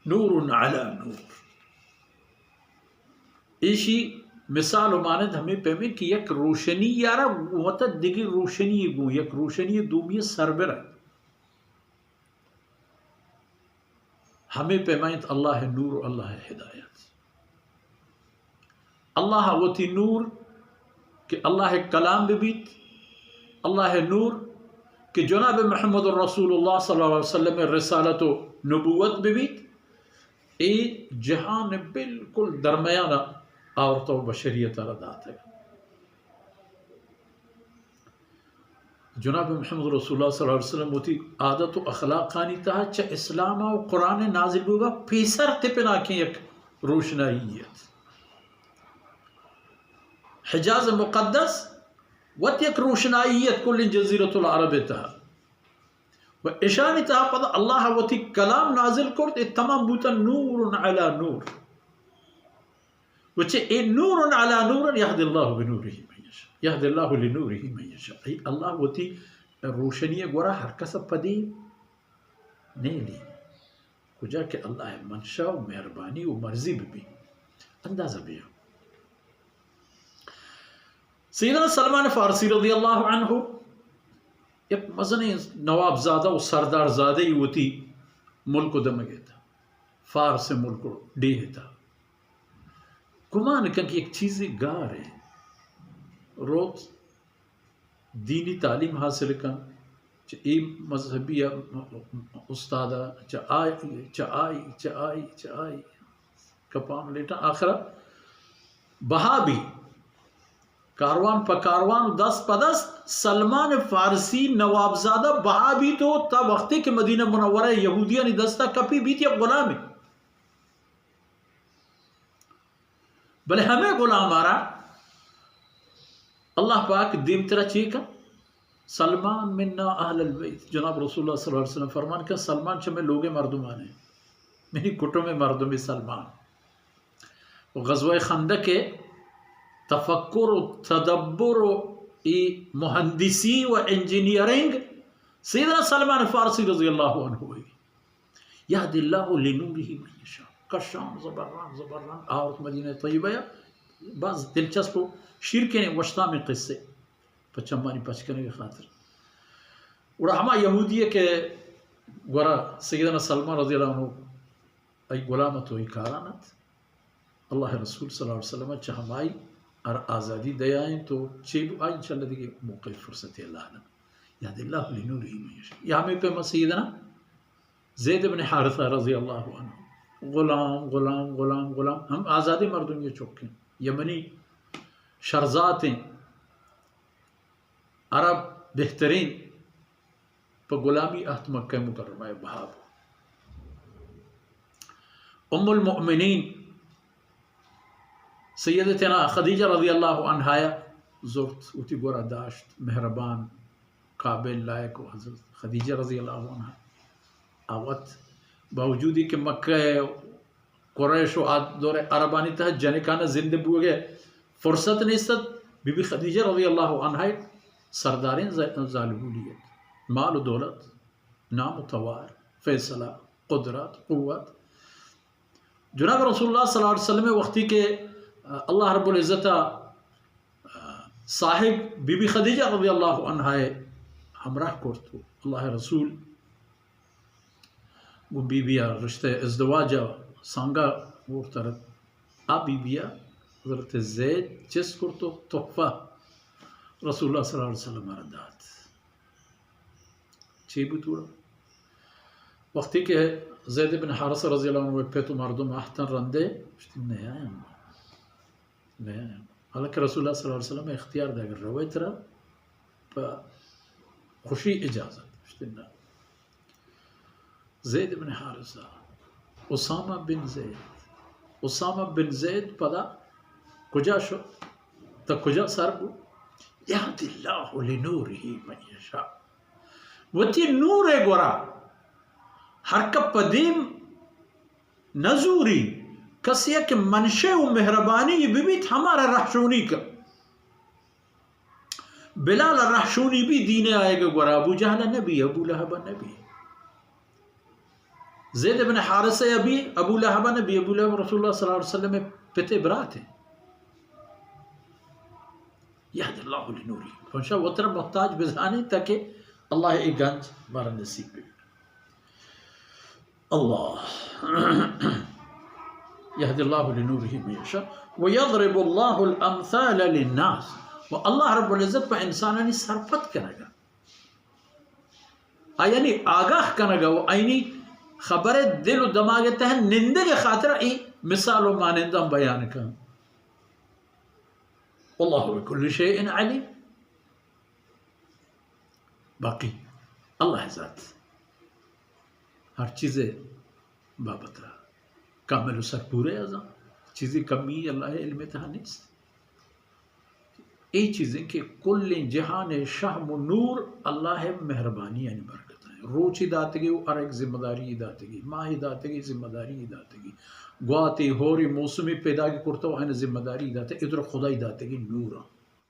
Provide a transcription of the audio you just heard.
نور علی نور۔ ایشی مثال و مانند ہمے پیمیں کہ یک روشنی یارا وتا دگہ روشنی گوں، یک روشنی دومی سربرا۔ ہمے پیما انت اللہ نور و اللہ ہدایت۔ اللہ وتی نور کہ اللہ کلام بہ بیت، اللہ نور کہ جناب محمد رسول اللہ صلی اللہ علیہ وسلم رسالت و نبوت بہ بیت، اے جہان بالکل درمیان آورتہ و بشریت را داتگ۔ جناب محمد رسول اللہ صلی اللہ علیہ وسلم وتی عادت و اخلاقانی تہا چہ اسلام و قرآن نازل بوگا پیسر تپناکیں یک روشنائی ات۔ حجاز مقدس وت یک روشنائی ات کل جزیرۃ العرب تہا۔ و اشانی تہا پدا اللہ وتی کلام نازل کرت، اے تمام بوتن نور علی نور۔ و چہ اے نور علی نور یہدی اللہ بنورہ من یشاء، یہدی اللہ لنورہ من یشاء۔ اے اللہ وتی روشنی گورا ہر کس پدی نیلی، کجا کہ اللہ منشا و مہربانی و مرضی ببی۔ اندازہ بیا۔ سیدنا سلمان فارسی رضی اللہ عنہ یک مزنیں نواب زادہ و سردار زادہ ای وتی ملک و دمگے تھا، فارس ملک و ڈیہہ تھا۔ گمان کن کہ یک چیزے گار ہے۔ روت دینی تعلیم حاصل کن، چہ اے مذہبی استاد، چہ آئی، چہ آئی، چہ آئی، چہ آئی کپان لیٹا۔ آخرا بہا بی، کاروان پہ کاروان، دست پہ دست، سلمان فارسی نوابزادہ بہا بیت و تا وقتی کہ مدینہ منورہ یہودیانی دستا کپی بیت یک غلامے۔ بلے ہمے غلام آرا اللہ پاک دیمترا چی کن؟ سلمان منا اہل البیت۔ جناب رسول اللہ صلی اللہ علیہ وسلم فرمان کن، سلمان چہ مئے لوگے مردمان ہیں، منی کٹمے مردمے سلمان۔ و غزوہ خندق تفکر و تدبر و ای مہندسی و انجینئرنگ سیدنا سلمان فارسی رضی اللہ عنہ ہوئی۔ یہدی اللہ لنورہ من یشاء۔ کشان زبران زبران آورت مدینہ طیبہ یا۔ باز دلچسپ و شیرکنیں وشتامیں قصے پہ چمانی پچ کنگ خاطر۔ گڑا ہما یہودی کہ گورا سیدنا سلمان رضی اللہ عنہ ای غلام تو ای کاران ات، اللہ رسول صلی اللہ علیہ وسلم چہ ہمائی ار آزادی دیائیں تو چے بو آئی انشاءاللہ دیگہ موقع فرصت اللہ عالم۔ یہدی اللہ لنورہ من یشاء۔ یا ہمیں پہ سیدنا زید بن حارثہ رضی اللہ عنہ۔ غلام، غلام، غلام، غلام۔ ہم آزادی مردم یہ چکیں۔ یمنی شرزاتیں۔ عرب بہترین پہ غلامی اہت مکہ مکرمہ بہا بو۔ ام المؤمنین سیدتنا خدیجہ رضی اللہ عنہا زرت، وتی گورا داشت، مہربان، قابل، لائق و حضرت خدیجہ رضی اللہ عنہا آ وت باوجودی کہ مکہ قریش و آ دور عربانی تہ جنکانا زندہ بوگے فرصت نیست ات، بی بی خدیجہ رضی اللہ عنہا سردارین ز-، زالبولی ات، مال و دولت، نام و توار، فیصلہ، قدرت، قوت۔ جناب رسول اللہ صلی اللہ علیہ وسلم وقتی کہ، آ، اللہ رب العزت، آ، صاحب بی بی خدیجہ رضی اللہ عنہا ہمراہ کرت، اللہ رسول گوں بی بی ء رشتہ ازدواج ء سانگا گوشتر۔ آ بی بی ء حضرت زید چست کرت و تحفہ رسول اللہ صلی اللہ علیہ وسلم ء را دات۔ چی بوت گڑا؟ وقتی کہ زید بن حارثہ رضی اللہ عنہ پت و مردم اہتن رندے، گوشتی، نیایم۔ حالانکہ رسول اللہ صلی اللہ علیہ وسلم اختیار دے، اگر روے ترا پہ خوشی اجازت۔ گوشتی، نہ۔ زید بن حارثہ، اسامہ بن زید، اسامہ بن زید پدا کجا شو؟ تا کجا سر بو؟ یہدی اللہ لنورہ من یشاء۔ وتی نور گورا ہر کپ دیم نزوری، کسی کہ منشے و مہربانی ببیت، ہمارا رہشونی کن۔ بلال رہشونی بی دین آئیگ گورا، ابو جہل نبی، ابو لہب نبی۔ زید ابن حارثہ ابی ابو لہب نبی، ابو لہب رسول اللہ صلی اللہ علیہ وسلم پتے براتے۔ یهد الله لنوره۔ پنشا وتر محتاج بزانی تاکہ اللہ ای گنج مارا نصیب بی۔ اللہ۔ یهد الله لنوره من یشاء ویضرب الله الامثال للناس۔ و اللہ رب العزت پہ انسانانی سرپد کنگا، آیانی آگاہ کنگا و آئینی خبر دل و دماغ تہ نندگ خاطر ای مثال و مانندان بیان کن۔ والله بكل شيء عليم۔ باقی اللہ ذات ہر چیز بابت کامل و سرپورے ازاں، چیزی کمی اللہ علم تہا نیست۔ اے چیزیں کہ کل جہان شہم و نور اللہ مہربانی یعنی برکت ہیں۔ روچی داتگی و ہر ایک ذمہ داری داتگی، ماہی داتگی ذمہ داری داتگی، گواتی ہوری موسمی پیدا کی کرتا و آئین ذمہ داری داتے، ادھر خدای داتگی نور۔